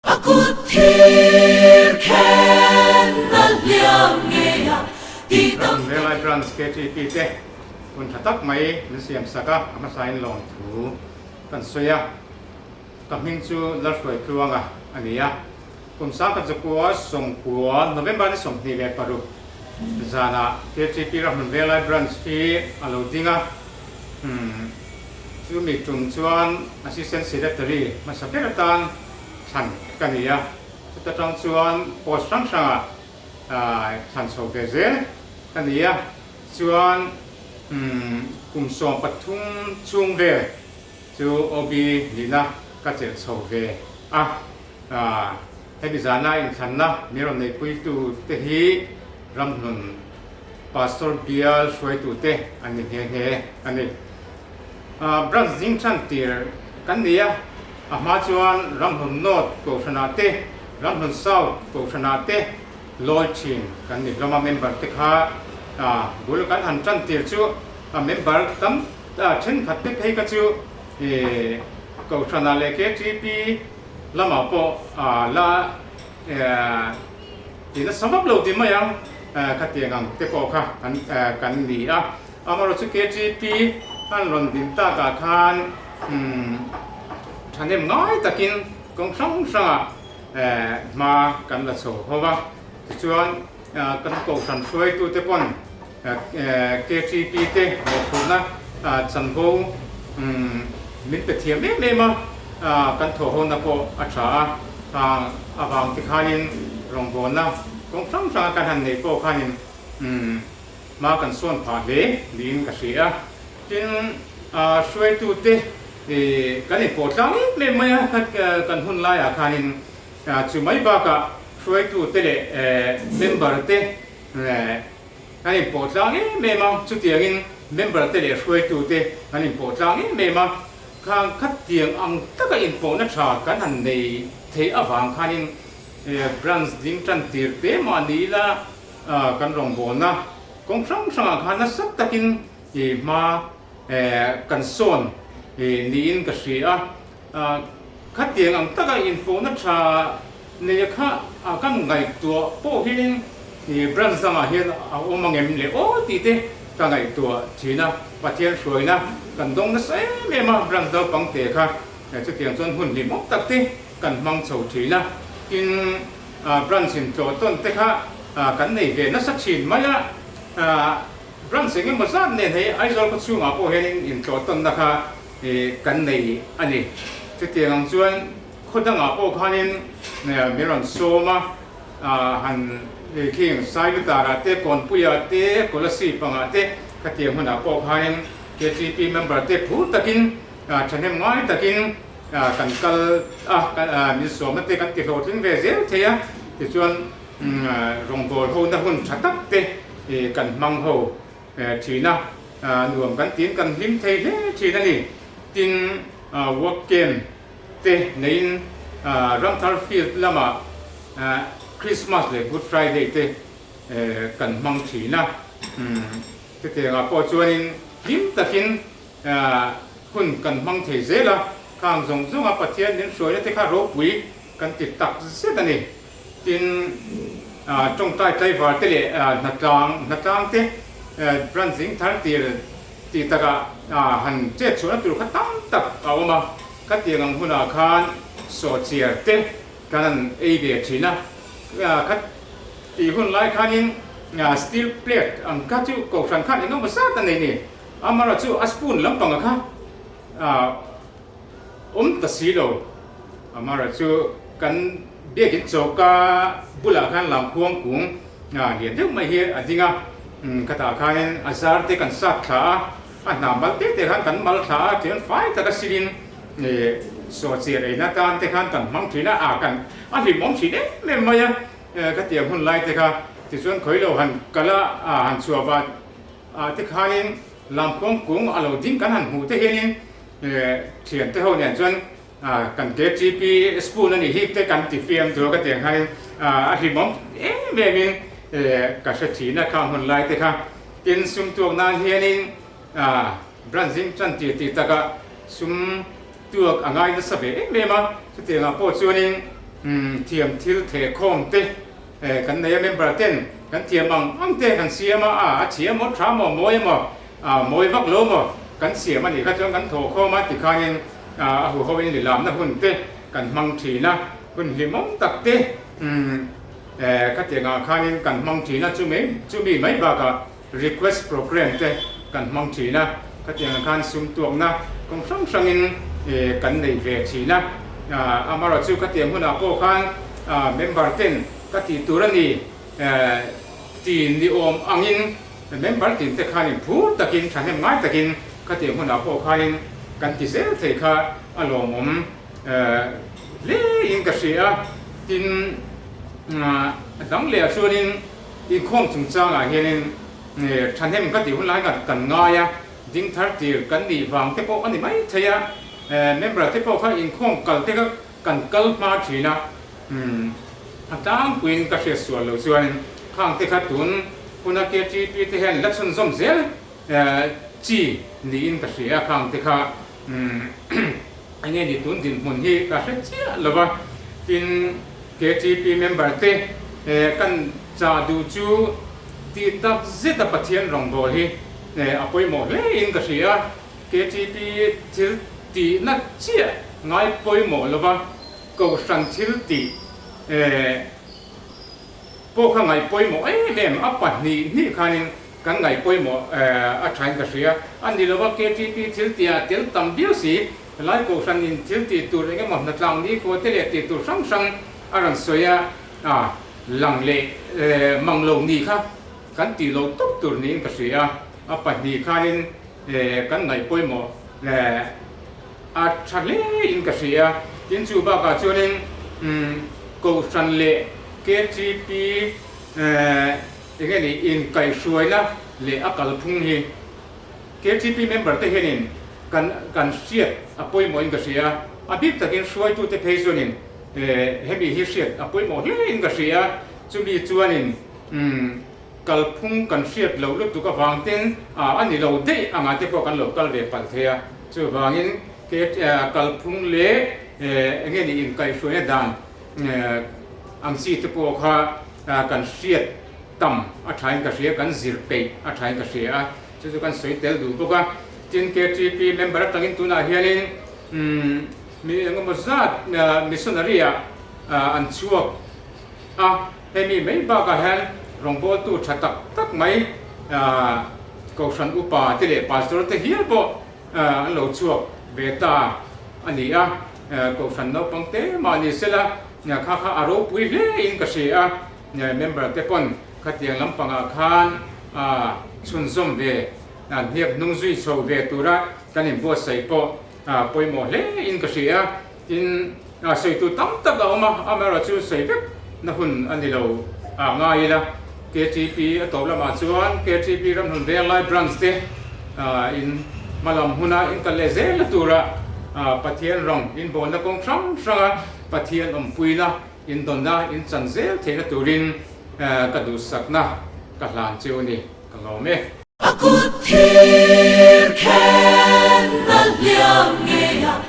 A kut thir khen a hliam ngei a ti tam. Ramvelai Branch KTP te hun tha tak mai min siam sak a, a hmasain lawmthu kan sawi a. Ka hming chu Lalhruaitluanga a ni a, kum sangkhat zakua 90 November ni 26 zanah KTP Ramvelai Branch hi a lo ding a, chumi tum chuan Assistant Secretary hmasa ber atan thlan ka ni a, chuta tang chuan post hrang hrangah thlan chho ve zel ka ni a, chuan kum 13 chhung vel chu OB nihna ka chelh chho ve a, hemi zana inthlanna min rawn neihpuitu te hi ramhlun Pastor bial hruaitute an ni nghe nghe a ni. Branch zing than tir kan ni a, a hma chuan Ramhlun North Kohhranah te, Ramhlun South Kohhranah te lawi thin kan ni hlawm a, member te kha bul kan han tan tir chu a member tam thenkhat te phei kha chu Kohhranah leh KTP lamah pawh la ti nasa vak lo ti mai ang, khatiang ang te pawh kha kan ni a. Amaherawhchu KTP an rawn din takah khan thahnem ngai takin kawng hrang hrangah hma kan la chho ho va. Tichuan kan kohhran hruaitute pawn KTP te mawhphurhna chanvo min pe thiam em em a, kan thawhhona pawh a tha a. Avang te khanin rawngbawlna kawng hrang hranga kan han neih pawh khanin Hma kan sawn phah hle niin ka hria a, tin hruaitute kan inpawh tlang em em mai a, kan hun laiah khanin chu mai bakah hruaitute leh member te kan inpawh tlang em em a, chutiangin member te leh hruaitute kan inpawh tlang em em a, khang khatiang ang taka inpawhna tha kan han nei theih avang khanin branch ding tan tir te mah ni ila. Kan rawngbawlna kawng hrang hrangah khan nasa takin hma kan sawn niin ka hria a. Khatiang ang taka inpawhna tha neia kha kan ngaihtuah pawh hianin branch dangah hian a awm ang em le aw tih te ka ngaihtuah thin a. Pathian hruaina kan dawng nasa em em a, branch naupang te kha chutiang chuan hun hlimawm tak te kan hmang chho thin a. Tin, Branch in tlawh tawn te kha kan nei ve nasa thin mai a, branch eng emaw zat nen hei Aizawl khaw chhungah pawh hianin in tlawh tawnna kha kan nei a ni. Chutiang ang chuan khaw dangah pawh khanin min rawn sawm a, han khing Sailutarah te, Kawnpuiah te, Kolasib angah te khatiang hunah pawh khanin KTP member te phur takin thahnem ngai takin Kan kal a, min sawmna te kan ti hlawhtling ve zel thei a, tichuan rawngbâwl hona hun tha tak te kan hmang ho thin a, nuam kan tiin kan hlim thei hle thin a ni. Tin, work camp te neiin Ramthar field lamah Christmas leh Good Friday te kan hmang thin a, chutiangah pawh chuanin hlim takin Hun kan hmang thei zel a, khang zawng zawnga Pathian min hruaina te kha ropui kan ti tak zet a ni. Tin, tawngtai tlaivar te leh hnatlang hnatlang te branch zing thar tir tih takah han chet chhuahna tur kha tam tak a awm a, khatiang ang hunah khan sawhchiar te kan han ei ve thin a, kha tih hun lai khanin steel plate ang kha chu kohhran khan engemaw zat a nei a ni. Amara chu a spoon lampanga kha awm ta si lo. Amara chu kan biakin choka bulah khan lamkhuang kung lian deuh mai hi a ding a, khatah khanin a zar te kan sat thla a, a hnam mal te te khan kan mal thla a, tichuan fai taka silin sawhchiar eina tan te khan kan hmang thin a, a kan a hlimawm thin em em mai a, khatiang hun lai te kha tichuan khawi lo han kal a, han chhuah vah. Ah te khanin lamkawng kung a lo ding kan han hmuh te hianin thian te ho nen chuan kan KTP spoon a nih hi te kan ti fiam tur ka tiang khanin a hlimawm em em in ka hre thin a khang hun lai te kha. Tin sum tuak nan hianin branch zing tan tir tih takah sum tuak a ngai nasa ve em em a, chutiangah pawh chuanin. thiam thil theh khawm te kan nei a, member ten kan thiam ang ang te kan siam a, a chhia maw tha maw mawi emaw mawi vak lo maw kan siam a nih kha chuan kan thawh khawm a tikhanin a huho in lilamna hun te kan hmang thin a, hun hlimawm tak te khatiangah khanin kan hmang thin a, chumi mai bakah Request program te kan hmang thin a, khatiang khan sum tuakna kawng hrang hrangin kan nei ve thin a. Amarawh chu khatiang hunah pawh khan member ten ka tih tur a ni ti ni awm angin member tin te khanin phur takin thahnem ngai takin khatiang hunah pawh khanin kan ti zel thei kha a lawmawm hle in ka hria a. Tin, a dang leh ah chuanin Inkhawm chungchangah hianin thahnem ka tih hun lai kan ngai a, ding thar tir kan nih vang te pawh a ni mai thei a, member te pawh kha inkhawm kal te kha kan kal hma thin a, a tlangpuiin ka hriat sual lo chuanin khang te kha tun huna KTP te hian la chhunzawm zel chi niin ka hria a, khang te kha enge ni tun dinhmun hi ka hre chiah lo va, tin KTP member te kan chah duh chu tih tak zet a Pathian rawngbâwl hi a pawimawh hle in ka hria a, KTP thil tihna chiah ngai pawimawh lo va, Kohhran thil tih pawh kha ngaih pawimawh em em a pahnih hnih khanin kan ngaih pawimawh a thain ka hria a ni lova KTP thil tih ah tel tam viau si helai Kohhran in thil tih tur eng emaw hnatlang ni khua te leh tih tur hrang hrang a rawn sawi a a lang leh mang lo ni kha kan tih loh tawp tur niin ka hria a pahnih khanin kan ngaih pawimawh A tha hle in ka hria. Tin chu bakah chuanin Kohhran leh KTP enge ni inkaihhruaina leh a kalphung hi KTP member te hianin kan kan hriat a pawimawh in ka hria. A bik takin hruaitute phei chuanin hemi hi hriat a pawimawh hle in ka hria. Chumi chuanin Kalphung kan hriat loh lutuk avang ten a ni lo daih anga te pawh kan lo kal ve palh thei a, chuvangin kalphung leh enge ni inkaihhruaina dan ang chi te pawh kha kan hriat tam a thain ka hria, kan zir peih a thain ka hria a, chu chu kan sawi tel duh bawk a. Tin, KTP member atangin tunah hianin mi engemaw zat missionary ah an chhuak a. Hemi mai bakah hian rawngbawltu tha tak tak mai Kohhran upa te leh Pastor te hial pawh an lo chhuak ve ta a ni a. Kohhran naupang te mah ni sela kha kha a ropui hle in ka hria a, member te pawn khatiang lampangah khan chhunzawm ve hniak hnung zui chho ve tura kan inbuatsaih pawh pawimawh hle in ka hria. Tin, sawitu tam tak a awm a, amaherawhchu sawi vek na hun a ni lo a ngai ila. KTP a tawp lamah chuan KTP Ramhlun Venglai Branch te in hmalam huna in kal leh zel na tura Pathian rawng in bawnna kawng hrang hranga Pathian awmpuina in dawnna in chan zel theihna turin ka duhsakna ka hlan cheu a ni. Ka lawm e. A kut thir khen a hliam ngei a.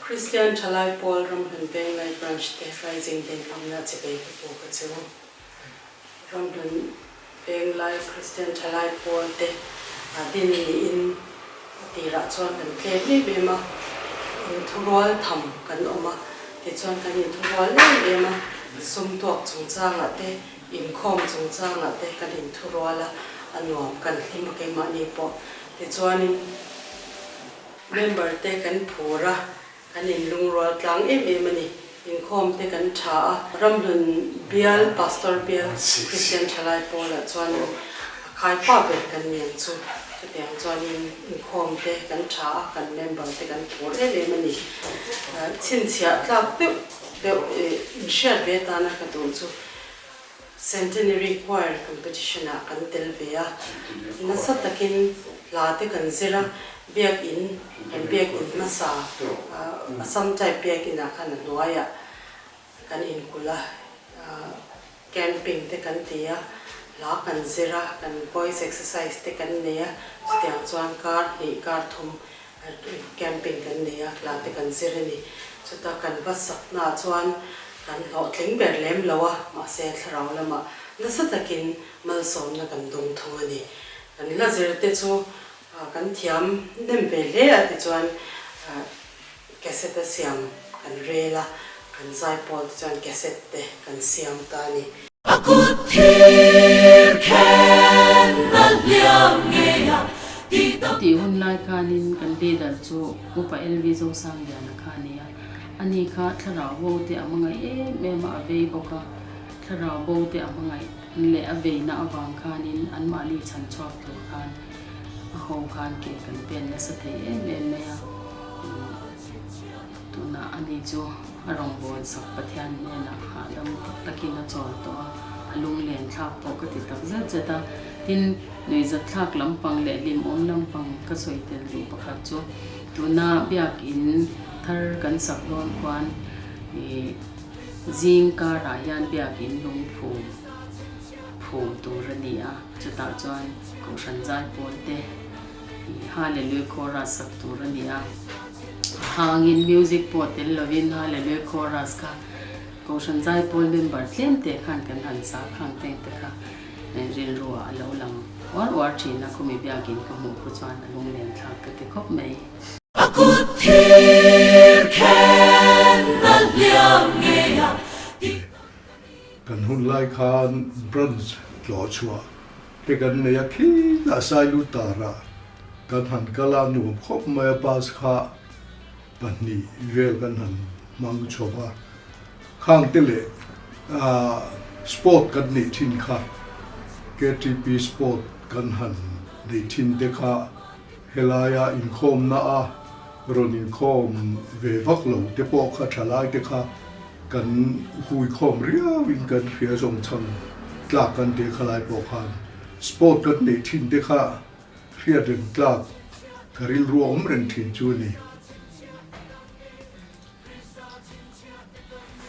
Kristian Thalai Pawl Ramhlun Venglai Branch te Rising Day hmangna chibei ka puk a chu. Ramhlun Venglai Kristian Thalai Pawl te din niin a tirah chuan kan tlem em em a, inthurual tham kan awm a, tichuan kan inthurual em em a, sum tuak chungchangah te Inkhawm chungchangah te kan inthurual a, a nuam kan hlim a keimahni pawh. Tichuanin member te kan phur a, kan inlungrual tlang em em a ni. Inkhawm te kan tha a, Ramhlun bial, Pastor bial, Kristian Thalai Pawlah chuanin a khaipa ber kan ni ang chu. Chutiang chuanin inkhawm te kan tha a, kan member te kan phur em em a ni. Chhinchhiah tlak deuh deuh inhriat ve tana ka duh chu. Centenary Choir Competition ah kan tel ve a, nasa takin hla te kan zir a, Biakin, kan Biakin hmasa Assam type Biakin ah khan a hnuaiah kan inkulh a, camping te kan ti a, hla kan zir a, kan voice exercise te kan nei a, chutiang chuan kar hnih kar thum Camping kan nei a, hla te kan zir a ni. Chuta kan va sak hnaah chuan Kan hlawhtling ber lem lo a, mahse thlarau lamah nasa takin malsawmna kan dawng thung a ni. Kan hla zir te chu kan thiam nem ve hle a tichuan cassette a siam kan rel a, kan zaipawl te chuan cassette te kan siam ta a ni. A kut thir khen a hliam ngei a ti tak. Tih hun lai khanin kan leader chu Upa LV Zosangliana kha a ni a. Ani kha thlarau bo te a hmangaih em em a, a vei bawk a. Thlarau bo te a hmangaih leh a veina avang khanin anmahni chhan chhuak tur khan a ho khan ke kan pen nasa thei em em mai a. Tunah ani chu a rawngbâwl sak Pathian hnenah hahdam takin a chawl tawh a, a lunglen thlak pawh ka ti tak zet zet a. Tin, nuihzatthlak lampang leh hlimawm lampang ka sawi tel duh pakhat chu tuna biakin thar kan sak dawn khuan ih zing karah hian biakin lungphum phum tur a ni a, chutah chuan Kohhran zaipawl te ih Hallelujah Chorus sak tur a ni a, hangin music pawh tel lovin Hallelujah Chorus kha Kohhran zaipawl member tlem te khan kan han sa khang teng te kha rilru ah a lo lang uar uar thin a, khumi biakin ka hmuh khu chuan a lunglen thlak ka ti khawp mai. A kut thir khen a hliam ngei a ti. Kan hun lai khan branch tlawh chhuah te kan nei a, khitah Sailutarah kan han kal a, nuam khawp mai a, bus kha pahnih vel kan han hmang chho a, khang te leh sport kan neih thin kha KTP sport kan han neih thin te kha helaia inkhawmna a rawn inkhawm ve vak lo te pawh kha thalai te kha kan huikhawm riau in kan hria zawng chhang tlak kan tih khalai pawh khan sport kan neih thin te kha hriat reng tlak ka rilru a awm reng thin chu a ni.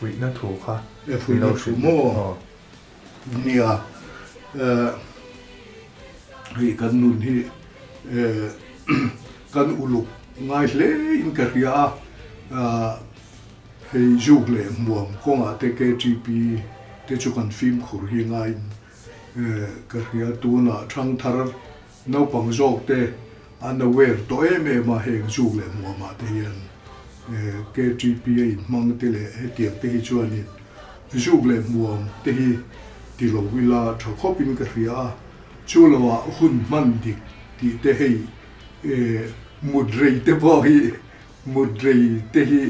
Fuihna thu kha E fuihna thu maw? Nia, hei kan nun hi kan uluk ngai hle in ka hria a, hei zuk leh hmuam kawngah te KTP te chu kan fimkhur hi ngaiin Ka hria tunah thangthar naupang zawk te an aware tawh em em a, heng zuk leh hmuamah te hian KTP a inhmang te leh hetiang te hi chuanin zuk leh hmuam te hi ti lo ila tha khawpin ka hria a, chu loah hun hman dik tih te hei mut rei te pawh hi mut rei te hi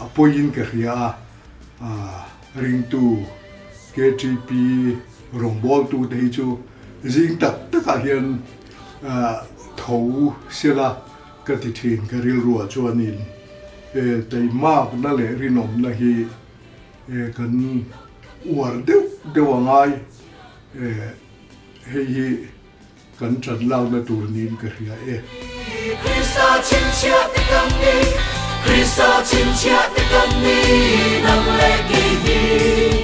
A pawiin ka hria a, ringtu KTP rawngbawltu te hi chu zing tak takah hian tho sela ka ti thin ka rilruah chuanin teimakna leh rinawmna hi kan uar deuh deuh a ngai hei hi. Kan ṭan lakna tur niin ka hria e. Krista chhinchhiah te kan ni, Krista chhinchhiah te kan ni, nang leh kei hi.